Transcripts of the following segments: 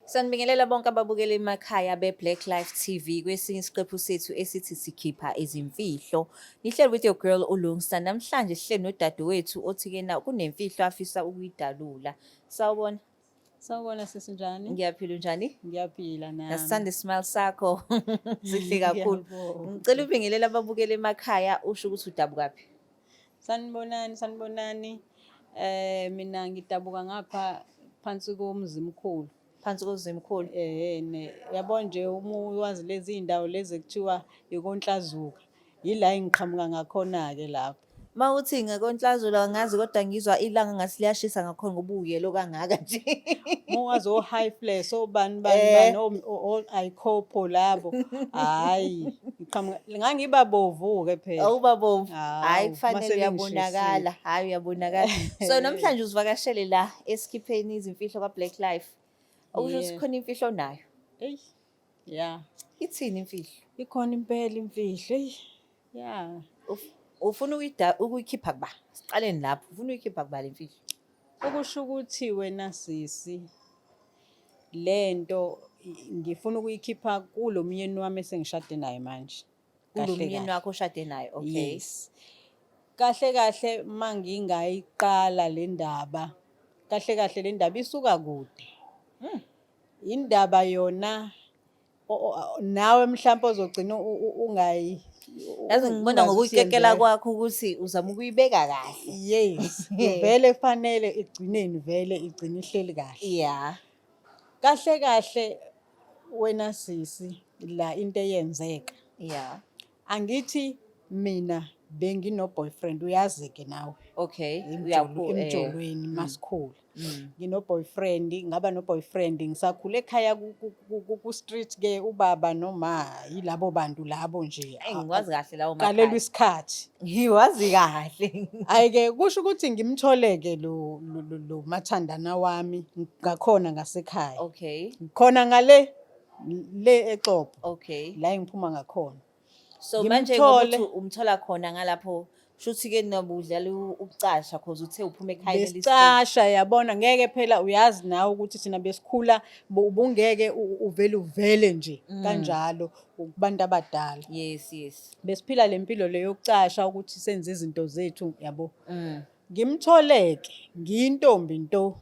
Sanibingelela bonke ababukeli emakhaya be-Black Life TV kwesinye isiqephu sethu esithi sikhipha izimfihlo. Nihleli with your girl uLungsta. Namhlanje sihleli nodadewethu othi-ke na kunemfihlo afisa ukuyidalula. Sawubona. Sawubona sisi, njani? Ngiyaphila, unjani? Ngiyaphila nami. Ngasithanda ismile sakho. Sihle kakhulu. Ngiyabonga. Ngicela ubingelele ababukeli emakhaya usho ukuthi udabukaphi. Sanibonani, sanibonani. Mina ngidabuka ngapha phansi koMzimkhulu. Phansi koMzimkhulu. Ne yabo nje uma wazi lezi zindawo lezi ekuthiwa ikonhlazuka. Yila engiqhamuka ngakhona ke lapho. Uma uthi ngakonhlazula ngazi kodwa ngizwa ilanga ngathi liyashisa ngakhona ngoba uyelo kangaka nje. Uma wazi o High Flats obani bani bani o Ayikhopo labo. Hayi, ngiqhamuka ngangiba bovu ke phela. Awuba bovu. Hayi, Hawu, kufanele mase uyabonakala. Hayi, uyabonakala. So namhlanje uzivakashele la esikhipheni izimfihlo ka-Black Life. Okusho ukuthi khona imfihlo onayo. Eyi. Yeah. Ithini imfihlo? Ikhona impela imfihlo. Eyi. Yeah. Ufuna ukuyikhipha kuba? Siqaleni lapho. Ufuna ukuyikhipha kuba le mfihlo? Okusho ukuthi wena sisi, lento ngifuna ukuyikhipha kulo myeni wami esengishade naye manje. Kulo Kahle myeni kahle. wakho oshade naye. Okay. Yes. Kahle kahle mangingayiqala le ndaba. Kahle kahle le ndaba isuka kude. Indaba yona nawe mhlawumbe ozogcina ungayi Yazi ngibona ungazi ngokuyikekela usiyenzeka. kwakho ukuthi uzama ukuyibeka kahle. Yes, vele fanele igcineni vele igcine ihleli kahle. Kahle kahle wena sisi, la into eyenzeka. Angithi mina bengino boyfriend, uyazi ke nawe. Emjolweni masikhula. Ngino boyfriend, ngaba no boyfriend ngisakhula ekhaya ku street ke, ubaba noma yilabo bantu labo nje. Eyi, ngikwazi kahle lawo Qalelwa makhaya. isikhathi. Ngiwazi kahle. Hayi ke, kusho ukuthi ngimthole ke lo mathandana wami ngakhona ngasekhaya. Khona ngale le eXobho. La engiphuma ngakhona. So manje ngoba Ngimthole. uthi umthola khona ngalapho, shuthi ke nobudlala ukucasha cause uthe uphuma ekhaya leli. Besicasha, yabona, ngeke phela, uyazi nawe ukuthi thina besikhula ubungeke uvele uvele nje kanjalo kubantu abadala. Yes. Besiphila le mpilo le yokucasha ukuthi senze izinto zethu, yabo. Ngimtholeke ngiyintombi nto.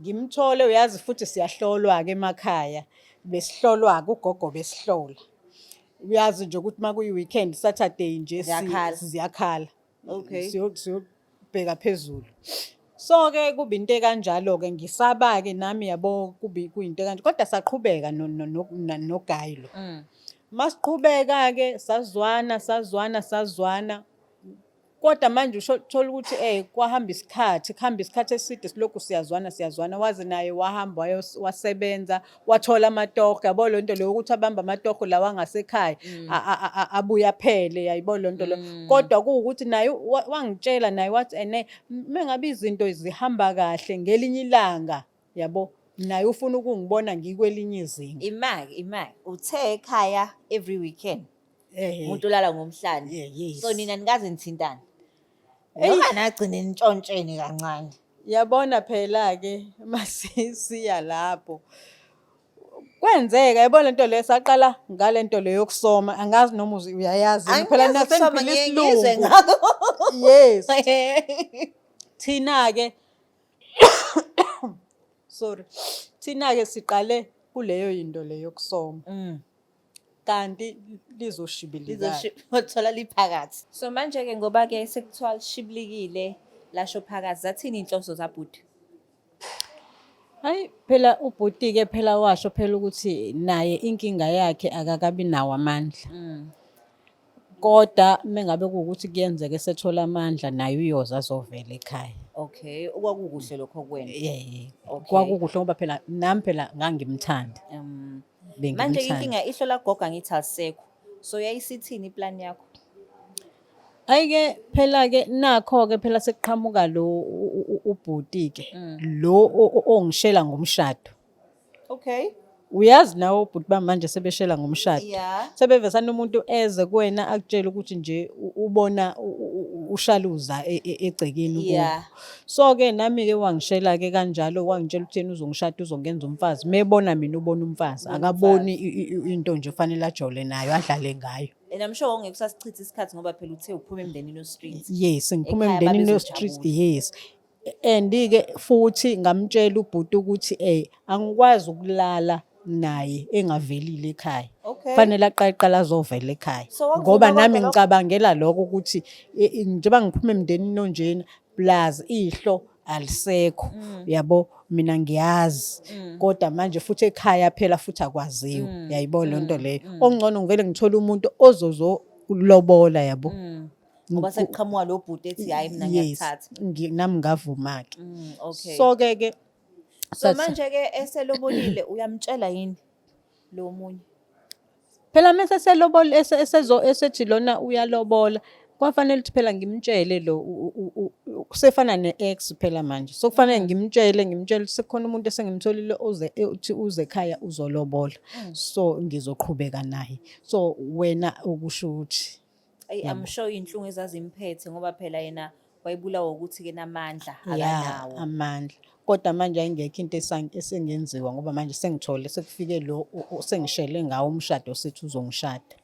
Ngimthole, uyazi futhi siyahlolwa ke emakhaya. Besihlolwa ke, ugogo besihlola. Uyazi nje ukuthi makuyi weekend, Saturday nje, Ziyakhala. Ziyakhala. Siyobheka phezulu. So ke kuba into ekanjalo ke, ngisaba ke nami, yabo, kubi kuyinto kanje, kodwa saqhubeka no guy lo. Masiqhubeka ke sazwana, sazwana, sazwana. Kodwa manje usho thola ukuthi kwahamba isikhathi, kuhamba isikhathi eside silokhu siyazwana, siyazwana, waze naye wahamba wasebenza, wathola amatoho, yabo le nto leyo ukuthi abambe amatoho lawa angasekhaya abuye aphele, yayibona le nto leyo. Kodwa kuwukuthi naye wangitshela naye wathi ene mengabe izinto zihamba kahle ngelinye ilanga, yabo, naye ufuna ukungibona ngikwelinye izinga. Imaki, imaki. Uthe ekhaya every weekend. Umuntu ulala ngomhlane. Yeah, yes. So nina nikaze nithintane. Eyi. Noma nagcine nitshontshene kancane. Yabona phela ke masisiya lapho. Kwenzeka, yabona lento le saqala ngalento le yokusoma, angazi noma uyayazi yini. Phela Angikwazi ukusoma, nasengiphila ngiye ngizwe isilungu. ngakho. Yes. Thina ke, sorry. Thina ke siqale kuleyo into le yokusoma. Kanti lizoshibilika. Lizothola liphakathi. So manje ke ngoba ke sekuthiwa lishibilikile lasho phakathi, zathini inhloso zabhuti? Hayi phela ubhuti ke phela washo phela ukuthi naye inkinga yakhe akakabi nawo amandla. Kodwa mengabe kuwukuthi kuyenzeka esethola amandla, naye uyoza azovela ekhaya. Okay, okwakukuhle lokho kuwena. Yeah. Okay. Kwakukuhle ngoba phela nami phela ngangimthanda. Manje Bengimthanda. inkinga ihlo lagogo angithi alisekho. So yayisithini iplan yakho? Hayi ke phela ke nakho ke phela sekuqhamuka lo ubhuti ke lo ongishela ngomshado. Uyazi nawe ubhuti bamanje sebeshela ngomshado. Sebevesana umuntu eze kuwena akutshela ukuthi nje ubona ushaluza egcekeni kubo. So-ke nami-ke wangishela-ke kanjalo, wangitshela ukuthi yena uzongishada, uzongenza umfazi. Mebona mina ubona umfazi, Ubona akaboni into nje ofanele ajole nayo, adlale ngayo. And I'm sure wawungeke usasichitha isikhathi ngoba phela uthe uphuma emndenini o-strict. Yes, ngiphuma Ekhaya emndenini o-strict, babezojabula. yes. And-ke futhi ngamtshela ubhuti ukuthi angikwazi ukulala naye engavelile ekhaya. Fanele aqale qala azovela ekhaya. So wakuvuma Ngoba kodwa nami lokho? ngicabangela lokho ukuthi njengoba ngiphuma emndenini onjena plus ihlo alisekho, yabo, mina ngiyazi, kodwa manje futhi ekhaya phela futhi akwaziwa, yayibona le nto leyo. Okungcono ngivele ngithole umuntu ozozolobola, yabo. Ngoba sekuqhamuka lo bhuti ethi hayi mina Yes, ngiyakuthatha. nami ngavuma-ke. Okay. So-ke ke So manje-ke eselobolile uyamtshela yini lo munye? Phela mese selobola, esethi lona uyalobola, kwafanele ukuthi phela ngimtshele lo sefana ne-ex phela manje. So kufanele ngimtshele ukuthi sekukhona umuntu esengimtholile oze uthi uze ekhaya uzolobola. So ngizoqhubeka naye. So wena ukusho ukuthi Eyi, I'm sure iy'nhlungu ezazimphethe ngoba phela yena wayebulawa ukuthi-ke namandla ya akanawo. Amandla. Kodwa manje ayingekho into esengenziwa ngoba manje sengithole, sekufike lo sengishele ngawo umshado, sithi uzongishada.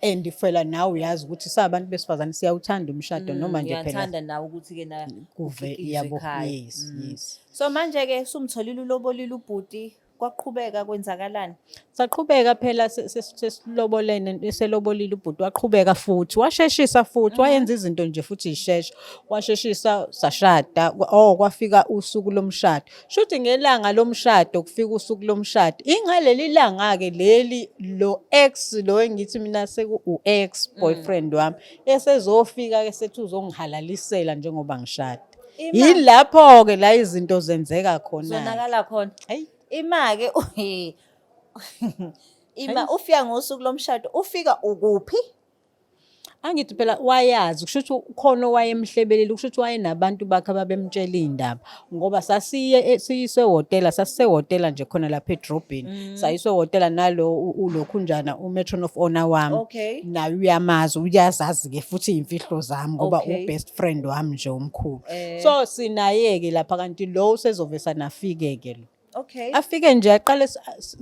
And phela nawe uyazi ukuthi sabantu besifazane siyawuthanda umshado noma nje phela Uyathanda nawe ukuthi-ke na kuve ukikizwe yabo ekhaya. Yes. So manje-ke sumtholile, ulobolile ubhuti, kwaqhubeka kwenzakalani? Saqhubeka phela sesilobolene, eselobolile ubhuti, waqhubeka futhi washeshisa futhi wayenza izinto nje futhi ishesha, washeshisa sashada. Oh, kwafika usuku lomshado, shuthi ngelanga lomshado, kufika usuku lomshado, ingaleli langa ke leli lo ex lo engithi mina seku u ex boyfriend wami esezofika ke sethi uzongihalalisela njengoba ngishada. Yilapho ke la izinto zenzeka khona. Zonakala khona. Hayi. Ima-ke ima ufika ngosuku lomshado, ufika ukuphi? Angithi phela wayazi, kusho ukuthi khona owayemhlebelile, kusho ukuthi wayenabantu bakhe ababemtshela iy'ndaba, ngoba sasiye siyiswe ehhotela, sasisehhotela nje khona lapha edrobheni. Sayiswe ehhotela nalo ulokhunjana u-matron of honor wami. Naye uyamazi, uyazazi-ke futhi iy'mfihlo zami ngoba u-best friend wami nje omkhulu. So sinaye-ke lapha, kanti lo usezovesa nafike-ke lo. Afike nje aqale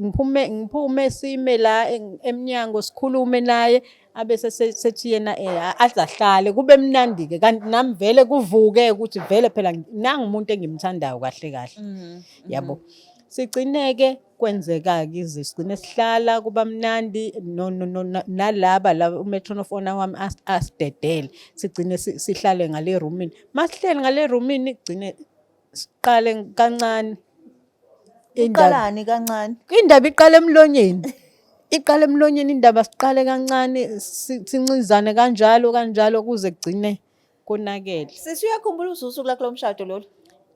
ngiphume sime la emnyango sikhulume naye, abese sethi yena azahlale kube mnandi ke, kanti nami vele kuvuke ukuthi vele phela nangu umuntu engimthandayo kahle kahle, yabo. Sigcineke kwenzeka ke ize sigcine sihlala kuba mnandi no no no nalaba la umatron of honor wami asidedele, sigcine sihlale ngale roomini. Masihleli ngale roomini, gcine siqale kancane indaba. Uqalani kancane? Indaba iqala emlonyeni, iqala emlonyeni indaba, siqale kancane sincizane kanjalo kanjalo kuze kugcine konakele. Sisi, uyakhumbula usuku lakho lomshado lolu?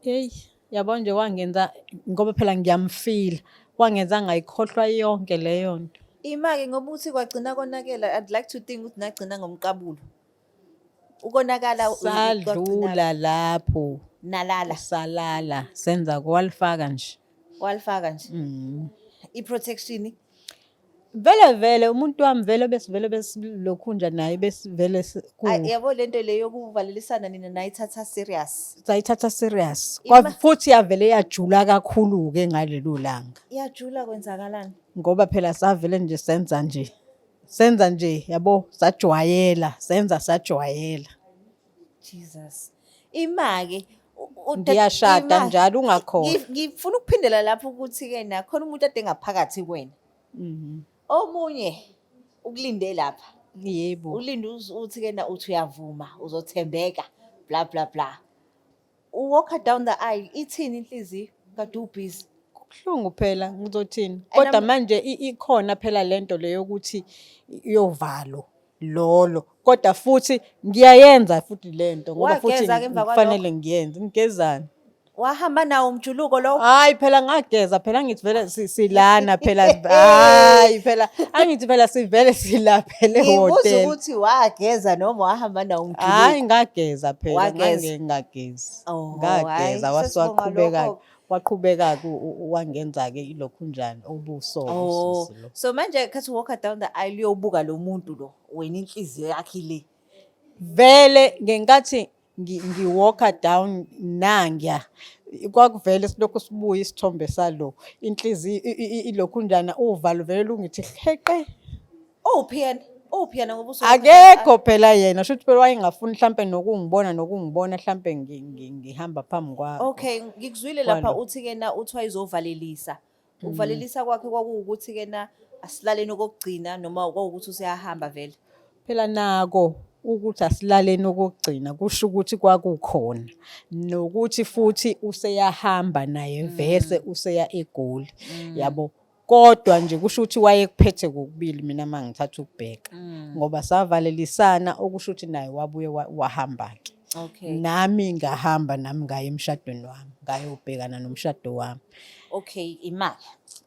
Hey, yabo nje wangenza, ngoba phela ngiyamfila, wangenza ngayikhohlwa yonke leyo nto. Ima-ke, ngoba uthi kwagcina konakela, I'd like to think ukuthi nagcina ngomqabulo. Ukonakala kwagcina Sadlula lapho. Nalala. Salala, senza kwalifaka nje. Walifaka nje. I-protection. Vele vele umuntu wami vele besivele besilokhunja naye besivele Ay, yabo lento le yokuvalelisana nina nayithatha serious. Sayithatha serious. Futhi yavele yajula kakhulu-ke ngalelo langa. Iyajula, kwenzakalani? Ngoba phela savele nje senza nje yabo, sajwayela, senza sajwayela. Jesus. Ima-ke Ngiyashada njalo, ungakhohlwa. Ngifuna ukuphindela lapho ukuthi-ke nakhona umuntu ade ngaphakathi kuwena. Omunye ukulinde lapha. Yebo. Ulinde uthi-ke na uthi uyavuma, uzothembeka, bla bla bla. U-walk down the aisle, ithini inhliziyo kade ubhizi? Kubuhlungu phela, ngizothini? Kodwa manje ikhona phela lento leyo ukuthi yovalo lolo. Kodwa futhi ngiyayenza futhi lento ngoba futhi Wageza-ke emva kwalokho? kufanele ngiyenze. Ngigezani? Wahamba nawo umjuluko lo? Hayi phela ngageza phela, ngithi vele silana phela, hayi phela angithi phela sivele silaphele Ngibuza ehhotela. ukuthi wageza noma wahamba nawo umjuluko? Hayi, ngageza phela. Wageza. Ngangingagezi. Oh, Ngageza hhayi, wase sesibonga waqhubeka lokho. waqhubeka wangenza-ke ilokhunjani ubuso Oh, usisi lo. so manje khathi walk down the aisle uyobuka lo muntu lo, wena inhliziyo yakhe le. Vele ngenkathi ngi-walk-a down nangiya, kwakuvele silokhu sibuya isithombe salo, inhliziyo ilokhunjana, uvalo vele lungithi heqe. Uphi yena? Uphi yena ngoba Akekho phela yena, shuthi phela wayengafuni hlampe nokungibona nokungibona hlampe ngihamba phambi kwakhe. Okay, ngikuzwile lapha Kwalo. uthi ke na uthi wayezovalelisa. Ukuvalelisa kwakhe kwakuwukuthi ke na asilaleni okokugcina noma kwakuwukuthi useyahamba vele. Phela nako ukuthi asilaleni okokugcina kusho ukuthi kwakukhona nokuthi futhi useyahamba naye vese useya eGoli, yabo. Kodwa nje kusho ukuthi wayekuphethe kokubili mina uma ngithatha ukubheka, ngoba savalelisana, okusho ukuthi naye wabuye wahamba-ke. Nami ngahamba, nami ngaya emshadweni wami, ngayobhekana nomshado wami. Okay, imali.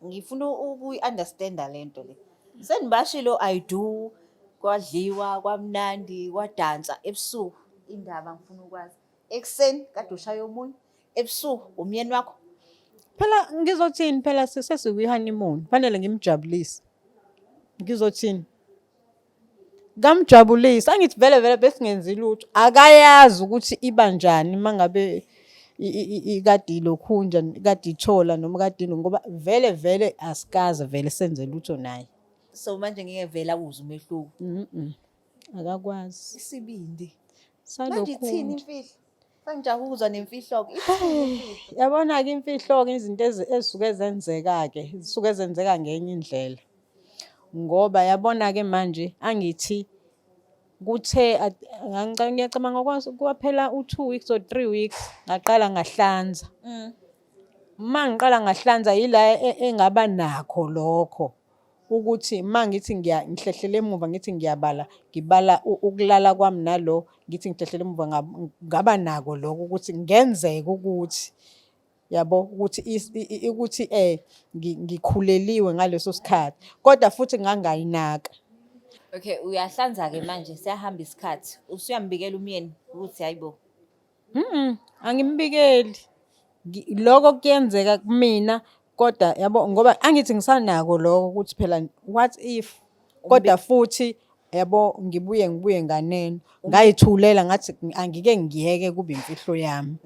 Ngifuna ukuyi-understanda le nto le. Senibashilo I do, kwadliwa, kwamnandi, kwadansa ebusuku. Indaba ngifuna ukwazi. Ekuseni kade ushaya omunye, ebusuku umyeni wakho. Phela ngizothini phela, sesikwi-honeymoon, fanele ngimjabulise. Ngizothini? Ngamjabulisa, angithi vele vele besingenzi lutho. Akayazi ukuthi iba njani uma ngabe ikade ilokhunja, ikade ithola noma kade ino, ngoba vele vele asikaze vele senze lutho naye. So manje ngeke vele awuzwe umehluko. Akakwazi. Isibindi. Manje ithini Salokhu. imfihlo? Sengijaha ukuzwa nemfihlo-ke. Ithini imfihlo? Yabona-ke imfihlo-ke, izinto ezisuke zenzeka-ke, zisuke zenzeka ngenye indlela. Ngoba yabona-ke manje, angithi kuthe ngiyacabanga kwaphela u-2 weeks or 3 weeks, ngaqala ngahlanza. Uma ngiqala ngahlanza, yila engaba nakho lokho ukuthi uma ngithi ngihlehlele emuva, ngithi ngiyabala, ngibala ukulala kwami nalo, ngithi ngihlehlele emuva, ngaba nako lokho ukuthi ngenzeka ukuthi, yabo, ukuthi ukuthi ngikhuleliwe ngaleso sikhathi, kodwa futhi ngangayinaka. Okay, uyahlanza-ke manje, siyahamba isikhathi. Usuyambikela umyeni ukuthi hayibo. Angimbikeli. Lokho kuyenzeka kumina, kodwa yabo ngoba angithi ngisanako lokho ukuthi phela what if, kodwa futhi yabo ngibuye nganeno, ngayithulela ngathi angike ngiyeke kube imfihlo yami.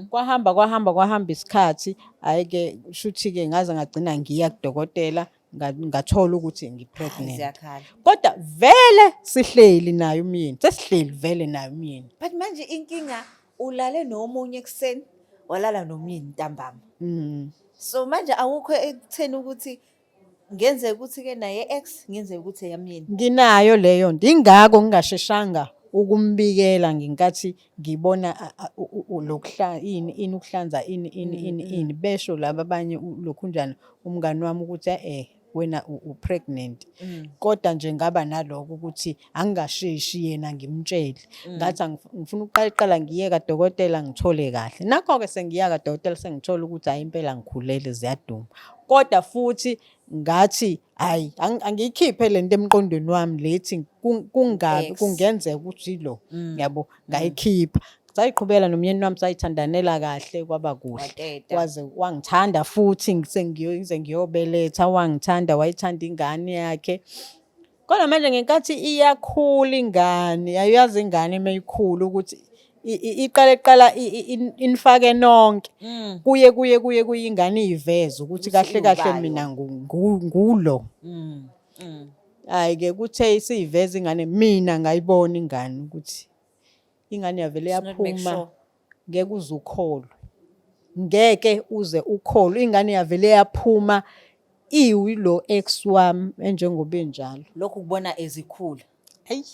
Kwahamba kwahamba kwahamba isikhathi, hhayi-ke shuthi-ke ngaze ngagcina ngiya kudokotela, ngathola ukuthi ngi-pregnant. Ziyakhala. Kodwa vele sihleli naye umyeni, sesihleli vele naye umyeni. But manje inkinga, ulale nomunye ekuseni, walala nomyeni ntambama. So manje awukho ekutheni ukuthi ngenzeka ukuthi-ke naye ex, ngenzeka ukuthi eyamyeni. Nginayo leyo nto, ingako ngingasheshanga ukumbikela ngenkathi ngibona ini ini ukuhlanza ini ini ini ini, besho laba abanye lokhunjana umngani wami ukuthi wena u-pregnant. Kodwa nje ngaba naloko ukuthi angingasheshi yena ngimtshele. Ngathi ngifuna ukuqala qala ngiye kadokotela ngithole kahle. Nakho-ke sengiya kadokotela sengithola ukuthi hhayi impela ngikhulele, ziyaduma. Kodwa futhi ngathi hhayi angiyikhiphe lento emqondweni wami lethi kungabi Ex. kungenzeka ukuthi lo, yabo, ngayikhipha. Sayiqhubela nomyeni wami, sayithandanela kahle, kwaba kuhle. Wateta. Waze wangithanda futhi ngize ngiyobeletha, wangithanda, wayithanda ingane yakhe. Kodwa manje ngenkathi iyakhula ingane, ayiyazi ingane uma ikhula ukuthi iqale qala inifake nonke. Kuye kuye kuye kuye ingane iyiveze ukuthi Ukuthi kahle kahle iwubayo. mina ngulo. Hhayi-ke kuthe isiyiveza ingane, mina ngayibona ingane ukuthi ingane yavele It's not make yaphuma. sure. Ngeke uze ukholwe. Ngeke uze ukholwe, ingane yavele yaphuma iwilo ex wami enjengoba enjalo. Lokhu kubona ezikhula. Eyi.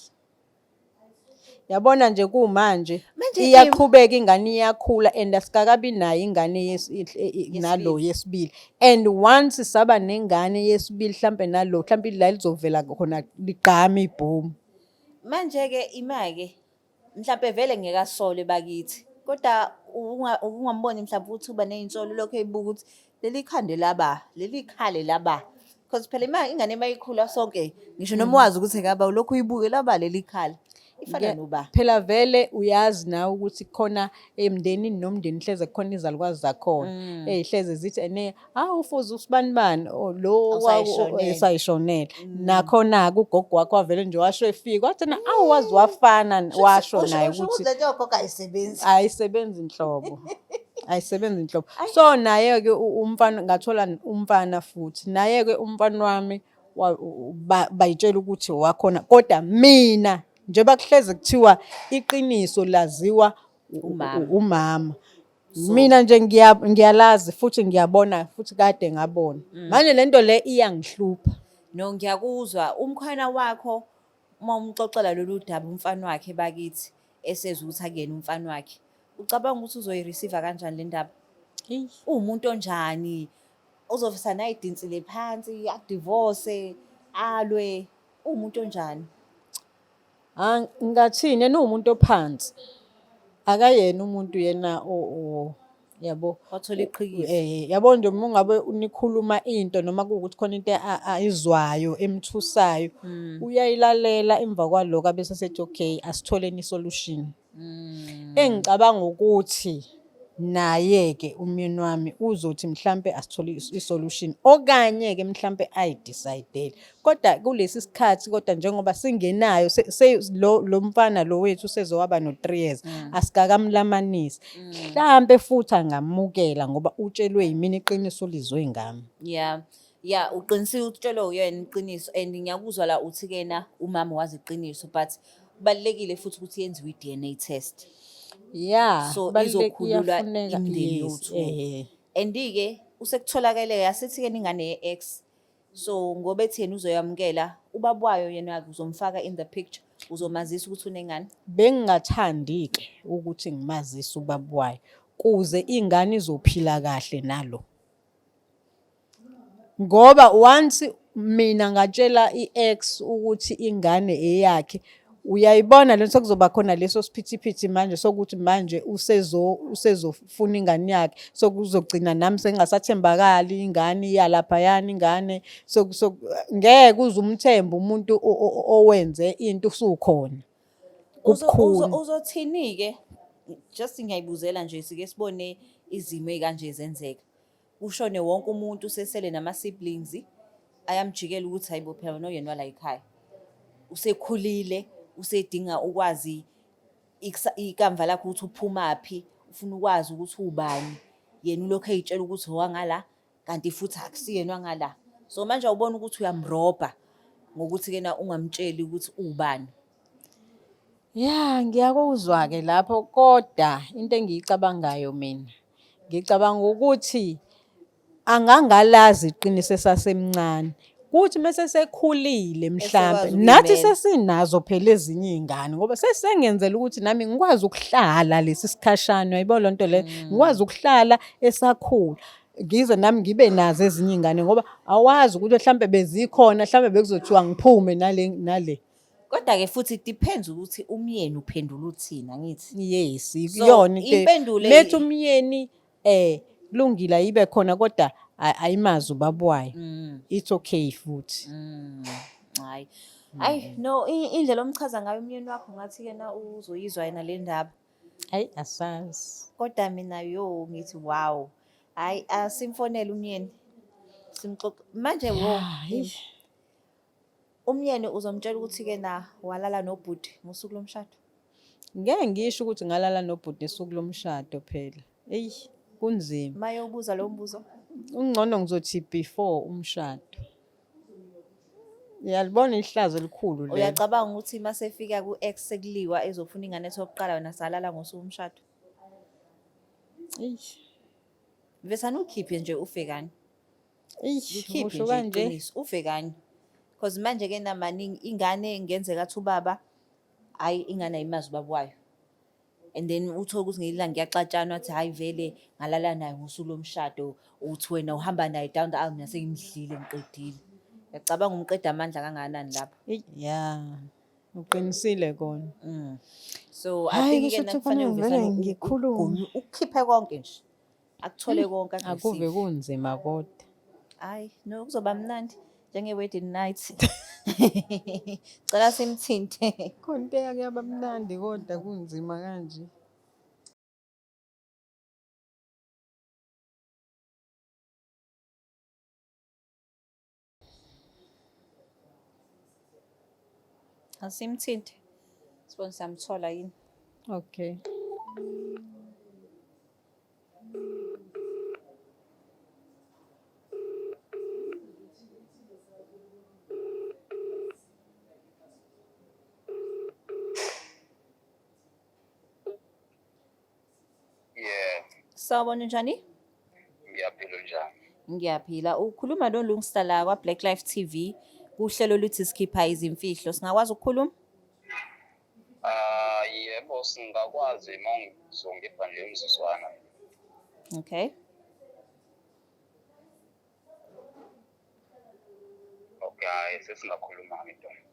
Yabona nje kumanje Manje iyaqhubeka ingane, iyakhula, and asikakabi nayo ingane nalo yesibili. And once saba nengane yesibili mhlambe nalo, mhlambe la lizovela khona ligqame ibhomu. Manje-ke ima-ke mhlampe vele ngeke asole bakithi, kodwa ungamboni mhlampe ukuthi uba ney'nsolo lokhu eyibuka ukuthi leli khande laba, leli khale laba. Because phela ima ingane mayikhula sonke, ngisho noma wazi ukuthi ngaba ulokhu uyibuke laba leli khala. Ifana noba. Phela vele uyazi nawe ukuthi khona emndenini nomndeni hleze kukhona izalukazi zakhona ey'hleze zithi ene hawu ufuze usibanibani, oh, lo Awusayishonele. esayishonele. Nakhona-ke ugogo wakho wavele nje washo efika wathi na awu waze wafana, washo naye ukuthi lento yogogo ayisebenzi. Ayisebenzi nhlobo, ayisebenzi nhlobo. So naye-ke umfana, ngathola umfana futhi naye-ke umfana wami bayitshela ukuthi wakhona, kodwa mina njengoba kuhleze kuthiwa iqiniso laziwa Umama. Umama. Mina nje ngiyalazi futhi ngiyabona futhi kade ngabona. Manje lento le iyangihlupha. No, ngiyakuzwa. Umkhwana wakho uma umxoxela lolu daba, umfana wakhe bakithi esezwa ukuthi akuyena umfana wakhe, ucabanga ukuthi uzoyi-receive kanjani le ndaba? Uwumuntu onjani? Uzofisa nayidinsile phansi, akudivorce, alwe? Uwumuntu onjani? Ah, ngingathini, yena uwumuntu ophansi. Akayena umuntu yena yabo. Wathola iqhikiza. Yabo nje uma ungabe nikhuluma into noma kuwukuthi khona into ayizwayo emthusayo, uyayilalela, emva kwaloko abese sethi okay, asitholeni i-solution. Engicabanga ukuthi naye-ke umyeni wami uzothi mhlampe asithole i-solution okanye-ke mhlampe ayi-decide-ele. Kodwa kulesi sikhathi, kodwa njengoba singenayo lo mfana lo wethu usezowaba no-3 years, asikakamlamanisi. Mhlampe futhi angamukela ngoba utshelwe yimina iqiniso, lizwe ngami. Yeah, uqinisile, utshelwe uyena iqiniso and ngiyakuzwa la uthi kena umama wazi iqiniso, but kubalulekile futhi ukuthi yenziwe i-DNA test. So izokhulula Iyafuneka, imindeni yes, yothu. And-ke usekutholakele yasithi-ke ingane ye-ex. So ngoba ethi yena uzoyamukela, ubaba wayo yena uzomfaka in the picture, uzomazisa ukuthi unengane. Bengingathandi-ke ukuthi ngimazise ubaba wayo kuze ingane izophila kahle nalo. Ngoba once mina ngatshela i-ex ukuthi ingane eyakhe, uyayibona lento sekuzoba khona leso siphithiphithi manje sokuthi manje usezofuna ingane yakhe, sokuzogcina nami sengingasathembakali, ingane iya laphayana, ingane ngeke uze umthembe umuntu owenze into usukhona. Kubukhuni. Uzothini-ke? Just ngiyayibuzela nje, sike sibone izimo ey'kanje zenzeka. Kushone wonke umuntu, usesele nama-siblings, ayamjikela ukuthi hayibo phela wena oyena wala ekhaya. Usekhulile, usedinga ukwazi ikamva lakhe ukuthi uphumaphi, ufuna ukwazi ukuthi ubani. Yena ulokhu ey'tshela ukuthi owangala, kanti futhi akusiyena wangala. So manje awuboni ukuthi uyamrobha ngokuthi kena ungamtsheli ukuthi uwubani? Ya, ngiyakuzwa-ke lapho, kodwa into engiyicabangayo mina, ngicabanga ukuthi angangalazi iqiniso esasemncane. Kuthi mese sekhulile mhlampe Esekwazi nathi ukuyimela. Sesinazo phela ezinye iy'ngane ngoba sesengenzela ukuthi nami ngikwazi ukuhlala lesi sikhashana, uyayibona loo nto leyo, ngikwazi ukuhlala esakhula ngize nami ngibe nazo ezinye iy'ngane ngoba awazi ukuthi mhlampe bezikhona, mhlampe bekuzothiwa ngiphume nale nale. Kodwa-ke futhi it depends ukuthi umyeni uphendula uthini, angithi? Yes, So, iyona into impendulo methi umyeni kulungile ayibe khona kodwa ayimazi ubaba wayo. It's okay futhi. Hayi. Hayi no, indlela omchaza ngayo umyeni wakho ngathi yena uzoyizwa yena le ndaba. Hayi, asazi. Kodwa mina yo ngithi wow. Hayi, asimfonele umyeni. Simxoxe manje wo. Hayi. Umyeni uzomtshela ukuthi ke na walala nobhuti ngosuku lomshado. Ngeke ngisho ukuthi ngalala nobhuti ngosuku lomshado phela. Eyi, kunzima. Maye ubuza lo mbuzo. Ungcono ngizothi before umshado. Uyalibona ihlazo elikhulu lelo. Uyacabanga ukuthi masefika ku-ex sekuliwa ezofuna ingane ethi okuqala wena salala ngosuku umshado. Eyi. Vesane ukhiphe nje ufe kani. Eyi, Likhiphe usho nje kanje. iqiniso, ufe kanye. Because manje ke namaningi ingane ngenzeka athi ubaba hayi ingane ayimazi ubaba wayo. And then uthole ukuthi ngelinye kuyaxatshanwa athi hayi vele ngalala naye ngosuku lomshado, uthi wena uhamba naye down the aisle, mina sengimdlile ngiqedile. Uyacabanga umqeda amandla kangakanani lapho? Eyi, ya, uqinisile kona. So I Hhayi, think kusho ke ukuthi kufanele kufanele ngivele uvesane ngikhulume. ukukhiphe konke nje. Akuthole konke Akuve aggressive. kunzima kodwa. Hayi, no, kuzoba mnandi njenge wedding night. Cela simthinte. Khona into eyake yaba mnandi kodwa kunzima kanje. Asimthinte. Sibone siyamthola yini. Okay. Yeah, Sawubona njani? ngiyaphila njani? Ngiyaphila. Ukhuluma noLungsta la kwa Black Life TV kuhlelo luthi sikhipha izimfihlo. Singakwazi ukukhuluma? Ah, yebo singakwazi uma ngizongipha nje umzuzwana. Okay. Okay, hhayi sesingakhuluma-ke ntombi.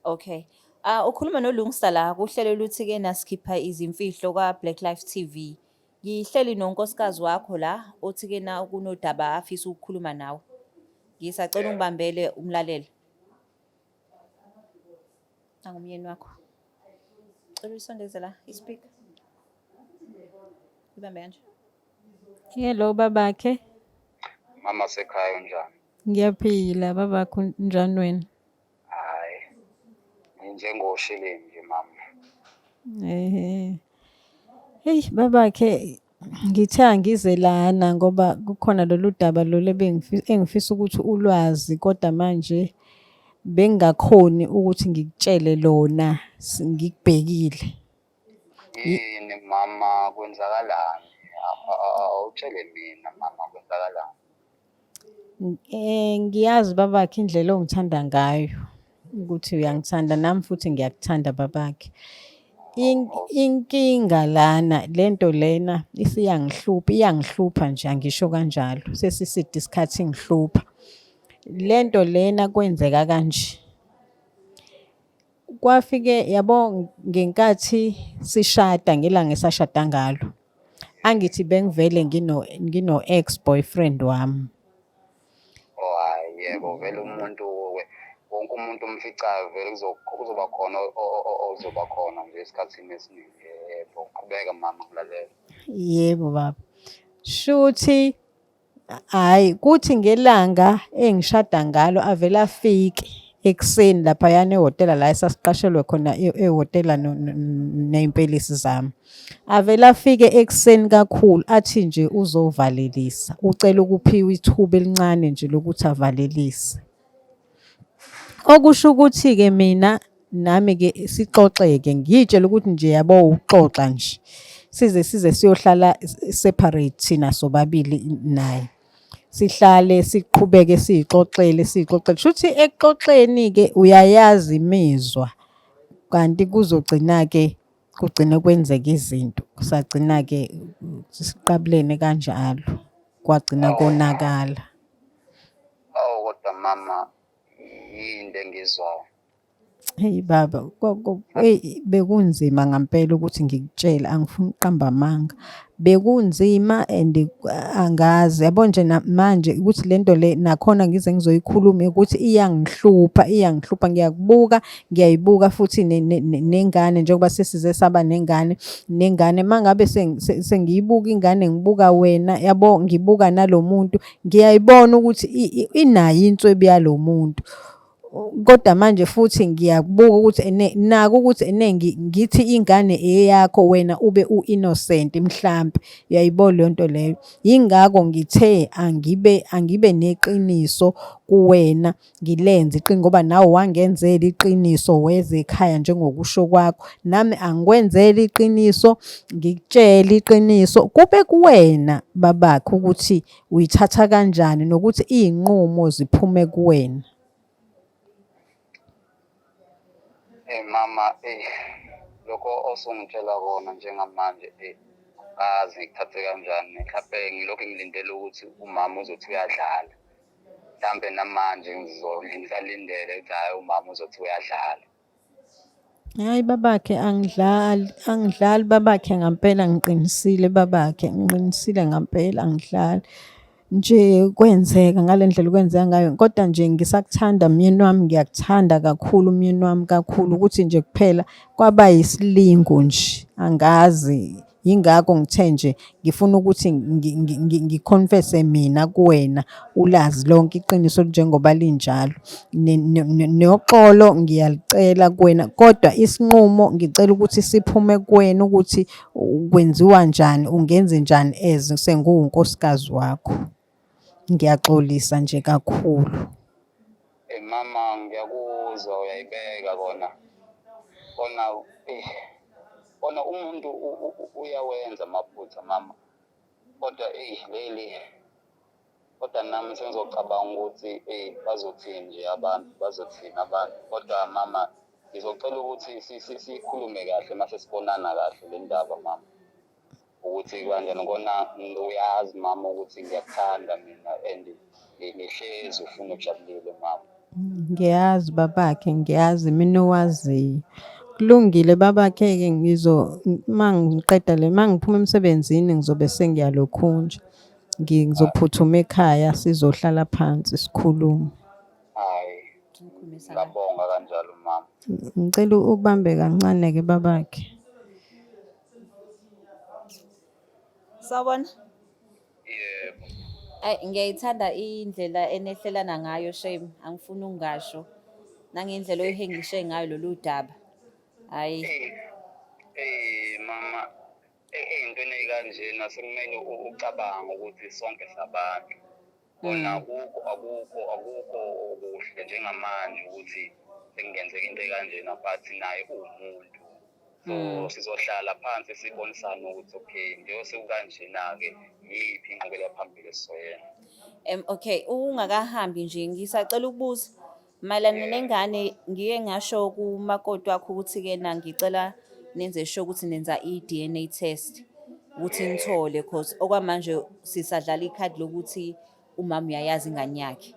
Okay. Ah ukhuluma noLungsta la kuhlelo luthi ke nasikhipha izimfihlo kwa Black Life TV. Ngihleli nonkosikazi wakho la othi ke na kunodaba afisa ukukhuluma nawe. Ngisacela ungibambele umlalele. Nangumyeni wakho. Cela uyisondeze la ispeaker. Ibambe kanje. Hello babakhe. Mama sekhaya unjani? Ngiyaphila babakhe unjani wena? Hhayi, nginjengoshilini nje mama. Ehhe. Hey babakhe ngithe angize lana ngoba kukhona lolu daba lolu engifisa ukuthi ulwazi kodwa manje bengingakhoni ukuthi ngikutshele lona ngikubhekile. Yini mama kwenzakalani? Awutshele mina mama kwenzakalani? Ngiyazi babakhe indlela ongithanda ngayo ukuthi uyangithanda nami futhi ngiyakuthanda babakhe. Inkinga lana lento lena isiyangihlupha, iyangihlupha nje angisho kanjalo. Sesiside isikhathi ingihlupha. Lento lena kwenzeka kanje. Kwafike yabo ngenkathi sishada ngelanga esashada ngalo. Angithi bengivele ngino ex boyfriend wami. Oh hhayi yebo vele umuntu wonke umuntu umficayo vele kuzoba khona ozoba khona nje esikhathini esiningi. Yebo, qhubeka mama ngilalela. Yebo baba. Shuthi hhayi kuthi ngelanga engishada ngalo avele afike ekuseni laphayana ehhotela la esasiqashelwe khona ehhotela ney'mpelesi zami. Avele afike ekuseni kakhulu athi nje uzovalelisa, ucela ukuphiwa ithuba elincane nje lokuthi avalelise. Okusho ukuthi-ke mina nami-ke sixoxe-ke ngiy'tshele ukuthi nje yabo ukuxoxa nje size size siyohlala separate thina sobabili naye. Sihlale siqhubeke siy'xoxele siy'xoxele. Kushuthi ekuxoxeni-ke uyayazi imizwa kanti kuzogcina-ke kugcine kwenzeka izinto. Sagcina-ke siqabulene kanjalo kwagcina konakala. Awu kodwa mama yini le engiyizwayo? Hey baba, eyi bekunzima ngampela ukuthi ngikutshele, angifuni ukuqamba amanga. Bekunzima and angazi yabo nje manje ukuthi le nto le nakhona ngize ngizoyikhuluma ukuthi iyangihlupha, iyangihlupha. Ngiyakubuka, ngiyayibuka futhi nengane njengoba sesize saba nengane, nengane uma ngabe sengiyibuka ingane ngibuka wena yabo, ngibuka nalo muntu, ngiyayibona ukuthi inayo inswebu yalo muntu. Kodwa manje futhi ngiyakubuka ukuthi ene nako ukuthi ene ngithi ingane eyakho wena ube u-innocent mhlampe uyayibona leyo nto leyo. Yingakho ngithe angibe neqiniso kuwena ngilenze iqiniso ngoba nawe wangenzela iqiniso weza ekhaya njengokusho kwakho. Nami angikwenzele iqiniso ngikutshele iqiniso kube kuwena babakhe ukuthi uyithatha kanjani nokuthi iy'nqumo ziphume kuwena. Hey mama, eh lokho osungitshela kona njengamanje eh angazi ngikuthathe kanjani. Mhlampe ngilokhu ngilindele ukuthi umama uzothi uyadlala. Mhlampe namanje ngisalindele ukuthi hhayi umama uzothi uyadlala. Hayi babakhe angidlali, angidlali babakhe ngampela ngiqinisile babakhe, ngiqinisile ngampela angidlali. nje kwenzeka ngale ndlela okwenzeka ngayo, kodwa nje ngisakuthanda myeni wami, ngiyakuthanda kakhulu myeni wami kakhulu, ukuthi nje kuphela kwaba yisilingo nje, angazi. Yingakho ngithe nje ngifuna ukuthi ngikhonfese mina kuwena, ulazi lonke iqiniso njengoba linjalo. Noxolo ngiyalicela kuwena, kodwa isinqumo ngicela ukuthi siphume kuwena ukuthi kwenziwa njani, ungenzenjani as senguwunkosikazi wakho. Ngiyaxolisa nje kakhulu. Eh mama ngiyakuzwa uyayibeka kona. Kona eh kona umuntu uyawenza amaphutha mama. Kodwa eh leli kodwa nami sengizocabanga ukuthi eh bazothini nje abantu bazothini abantu. Kodwa mama ngizocela ukuthi sikhulume kahle mase sibonana kahle le ndaba mama. Ukuthi kanjani kona uyazi mama ukuthi ngiyakuthanda mina and ngihlezi ufuna ujabulile mama. Ngiyazi babakhe, ngiyazi mina owaziyo. Kulungile babakhe-ke ngizo uma ngiqeda le uma ngiphuma emsebenzini ngizobe sengiyalokhunja. Ngizophuthuma ekhaya sizohlala phansi sikhulume. Hayi, ngiyabonga kanjalo mama. Ngicela ubambe kancane-ke babakhe. Sawubona. Yebo. Ayi ngiyayithanda indlela enehlelana ngayo shame, angifuni ukungasho. Nangendlela oyihengishe ngayo lolu daba. Hhayi. Eh, eh mama, ey'ntweni ey'kanjena sekumele ucabange ukuthi sonke sabantu. Kona akukho akukho akukho okuhle njengamanje ukuthi sekungenzeka into ekanjena but naye uwumuntu. So sizohlala phansi sibonisane ukuthi okay njengoba sekukanjena-ke yiphi inqubekela phambili esizoyenza. Okay, ungakahambi nje ngisacela ukubuza mayelana nengane ngike ngasho kumakoti wakho ukuthi-ke na ngicela nenze sure ukuthi nenza i-D_N_A test ukuthi nithole cause okwamanje sisadlala ikhadi lokuthi umama uyayazi ingane yakhe.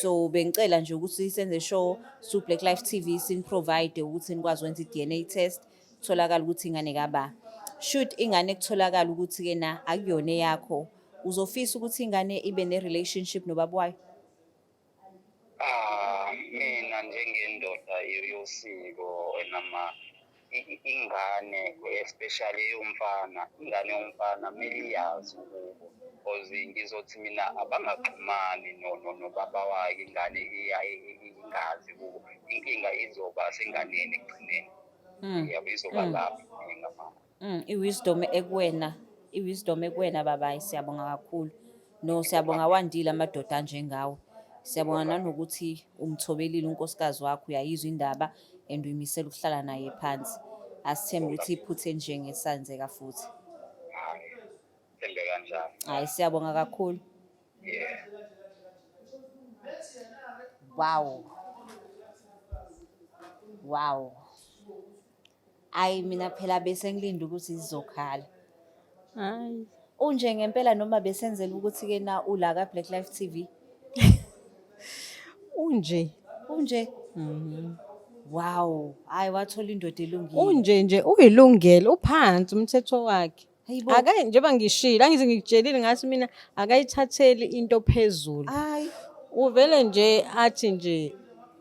So bengicela nje ukuthi senze sure su Black Life TV sini-provide ukuthi nikwazi ukwenza i-D_N_A test kutholakala ukuthi ingane kaba. Should ingane kutholakala ukuthi-ke na akuyona eyakho, uzofisa ukuthi ingane ibe ne-relationship nobaba wayo? Ah, mina njengendoda yosiko enama ingane especially eyomfana, ingane yomfana kumele iyazi ukubo cause ngizothi mina abangaxhumani nobaba wakhe ingane ingazi kubo. Inkinga izoba senganeni ekugcineni. Yabo izoba lapho inkinga mama. I-wisdom ekuwena, i-wisdom ekuwena babayi siyabonga kakhulu. No, siyabonga wandile amadoda anjengawe. Siyabonga nanokuthi umthobelile unkosikazi wakho, uyayizwa indaba and uyimisela ukuhlala naye phansi. Asithembe ukuthi iphutha elinje ngesenzeka futhi. Hayi, thembe kanjalo. Hayi siyabonga kakhulu. Yeah. Wow. Wow. Ayi mina phela bese ngilinda ukuthi izokhala. Hayi. Unje ngempela noma besenzela ukuthi ke na ula ka Black Life TV. Unje. Unje. Wow, hayi wathola indoda elungile. Unje nje uyilungele uphansi umthetho wakhe. Hayibo. Akayi njengoba ngishilo, angithi ngikutshelile ngathi mina akayithatheli into phezulu. Hayi. Uvele nje athi nje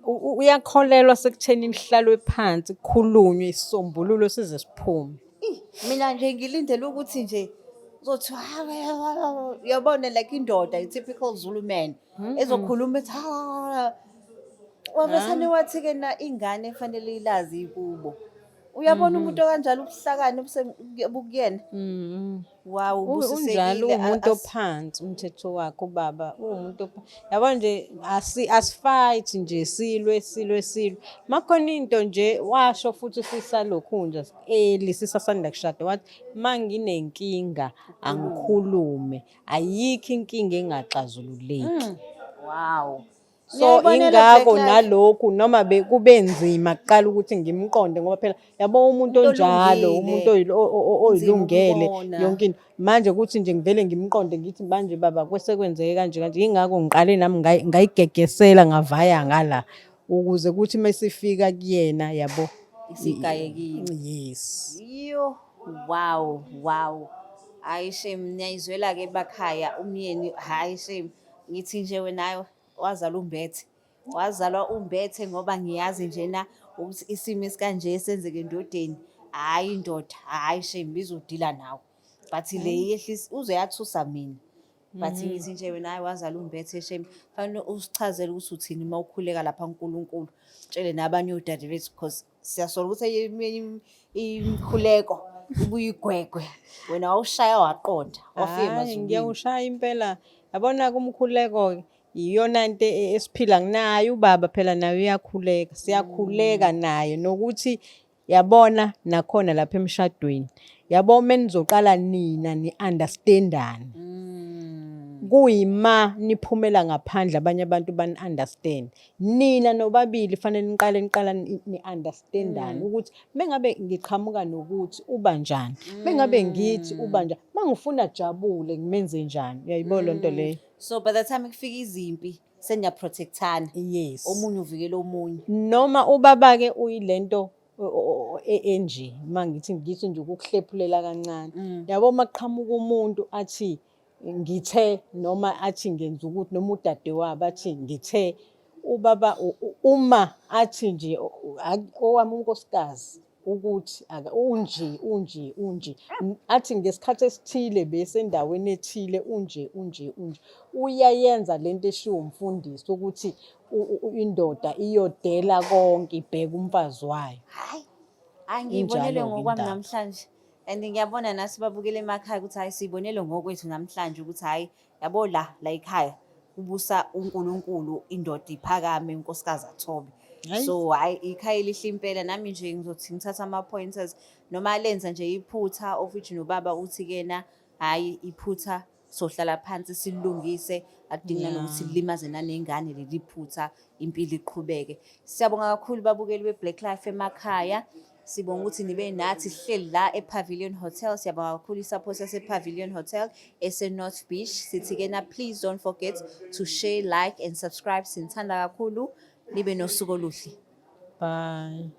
uyakholelwa sekutheni nihlalwe phansi kukhulunywe isisombululo size siphume. Ih, mina nje ngilindele ukuthi nje uzothi uyabona like indoda, i-typical Zulu man ezokhuluma ethi ha. Wabesane wathi ke na ingane efanele ilazi ikubo. Uyabona umuntu okanjalo ubuhlakani bukuyena. Wow, Unjalo ubusisekile. uwumuntu ophansi umthetho wakhe ubaba uwumuntu yabo nje asifight nje silwe silwe silwe. Makhona into nje washo futhi sisalokhu nje early sisasanda kushada wathi manginenkinga angikhulume, ayikho inkinga engaxazululeki. Wow. So Niyayibonela Black ingakho Life? nalokhu noma kube nzima kuqala ukuthi ngimqonde ngoba phela yabo umuntu Umuntu onjalo olungile. umuntu Kunzima oyilungele ukubona. yonke into. Manje kuthi nje ngivele ngimqonde ngithi manje baba kwesekwenzeke kanje kanje, ingakho ngiqale nami ngayigegesela ngavaya ngala ukuze kuthi mesifika kuyena yabo Isigayekile. Yes. Yo, wow, wow. Hhayi shame, niyayizwela-ke bakhaya umyeni, hhayi shame. Ngithi nje wena wazalwa umbethe. Wazalwa umbethe ngoba ngiyazi njena ukuthi isimo esikanje senzeke endodeni. Hhayi indoda, hhayi shame izodila nawe. But le yehlisa uze yathusa mina. But ngithi nje wena hhayi wazalwa umbethe shame. Fanele usichazele ukuthi uthini uma ukhuleka lapha kuNkulunkulu. Utshele nabanye odadewethu because siyasola ukuthi enye imikhuleko ibuye igwegwe. Wena wawushaya waqonda, wafika Hhayi, emazulwini. ngiyawushaya impela. Yabona kumkhuleko iyona nto esiphila nayo ubaba phela naye uyakhuleka. Siyakhuleka naye nokuthi yabona nakhona lapha emshadweni. Yabo uma nizoqala nina ni-understandane. Kuyima niphumela ngaphandle abanye abantu bani-understand. Nina nobabili fanele niqale niqala ni-understandane ukuthi mengabe ngiqhamuka nokuthi uba njani, mengabe ngithi uba njani, mangifuna jabule ngimenze njani. Uyayibona loo nto leyo? So by the time kufika izimpi seniyaprotectana. Yes. Omunye uvikela omunye. Noma ubaba-ke uyilento enje, uma ngithi nje ukukuhlephulela kancane. Yabo uma kuqhamuka umuntu athi ngithe noma athi ngenza ukuthi noma udadewabo athi ngithe ubaba uma athi nje owami unkosikazi ukuthi unje unje unje athi ngesikhathi esithile besendaweni ethile unje unje unje uyayenza lento eshiwo umfundisi ukuthi indoda iyodela konke ibheke umfazi wayo. Hayi, hayi ngiyibonele Injalo-ke ngokwami indaba. namhlanje. And ngiyabona nasi babukele emakhaya ukuthi hhayi siyibonele ngokwethu namhlanje ukuthi hhayi yabo la la ekhaya kubusa uNkulunkulu indoda iphakame unkosikazi athobe. Hhayi. So hhayi ikhaya elihle impela nami nje ngizothi ngithatha ama-pointers noma lenza nje iphutha of which nobaba uthi kena hhayi iphutha sohlala phansi silungise akudingi nanokuthi lilimaze nanengane leli phutha impilo iqhubeke. Siyabonga kakhulu babukeli be-Black Life emakhaya. Sibonga ukuthi nibe nathi sihleli la e-Pavilion Hotel. Siyabonga kakhulu i-support yase-Pavilion Hotel ese-North Beach. Sithi-ke na please don't forget to share, like and subscribe. Sinithanda kakhulu. Nibe nosuku oluhle. Bye.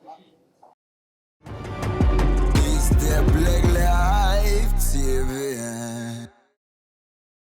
It's the Black Life TV.